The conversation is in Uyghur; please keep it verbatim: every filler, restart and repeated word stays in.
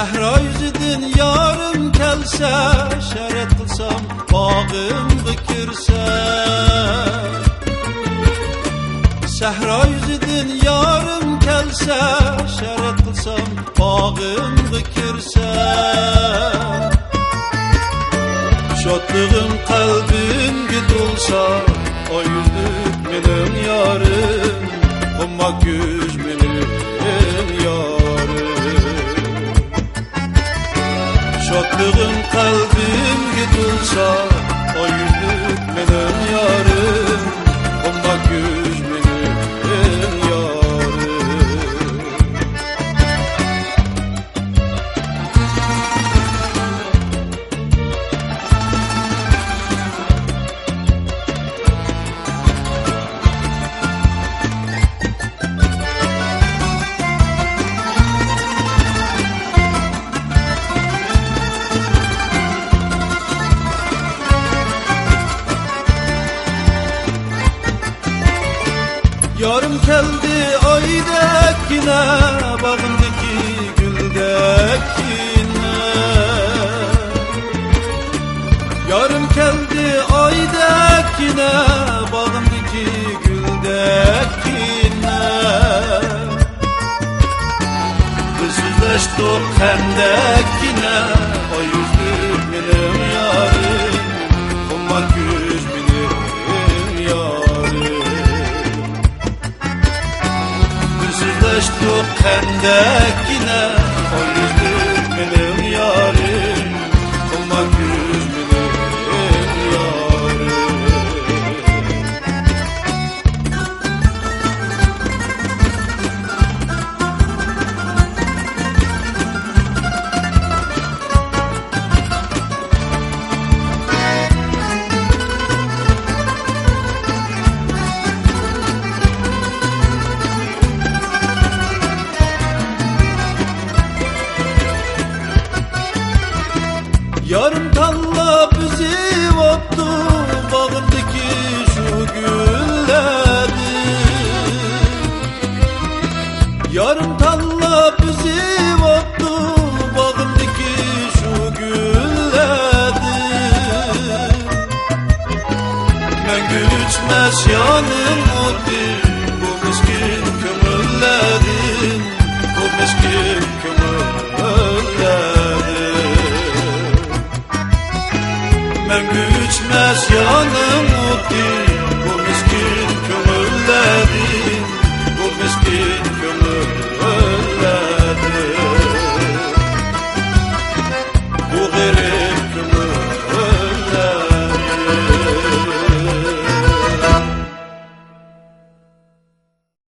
سەھرا يۈزىدىن يارىم كەلسە، شەرەت قىلسام باغىمغا كىرسە. سەھرا يۈزىدىن يارىم كەلسە، شەرەت قىلسام باغىمغا كىرسە. شادلىقىم قەلبىمگە تولسا، ئاي يۈزلۈك مېنىڭ يارىم، قوماق يۈز مېنىڭ يارىم. شادلىقىم قەلبىمگە تولسا، ئاي يۈزلۈك مېنىڭ يارىم، قوماق يۈز مېنىڭ يارىم. يارىم كەلدى ئايدەككىنە، باغىمدىكى گۈلدەككىنە. يارىم كەلدى ئايدەككىنە، باغىمدىكى گۈلدەككىنە. بىز سۆزلەشتۇق خەندەككىنە، ئاي يۈزلۈك مېنىڭ يارىم، قوماق يۈز مېنىڭ يارىم. بىز سۆزلەشتۇق خەندەككىنە، ئاي يۈزلۈك مېنىڭ يارىم، قوماق يۈز مېنىڭ يارىم. يارىم تاللاپ ئۈزۈۋاپتۇ باغىمدىكى شۇ گۈللەرنى. يارىم تاللاپ ئۈزۈۋاپتۇ باغىمدىكى شۇ گۈللەردىن. مەڭگۈ ئۆچمەس يارنىڭ ئوتى، بۇ مىسكىن كۆڭۈللەردىن، بۇ مىسكىن كۆڭۈللەردىن. مەڭگۈ ئۆچمەس يارنىڭ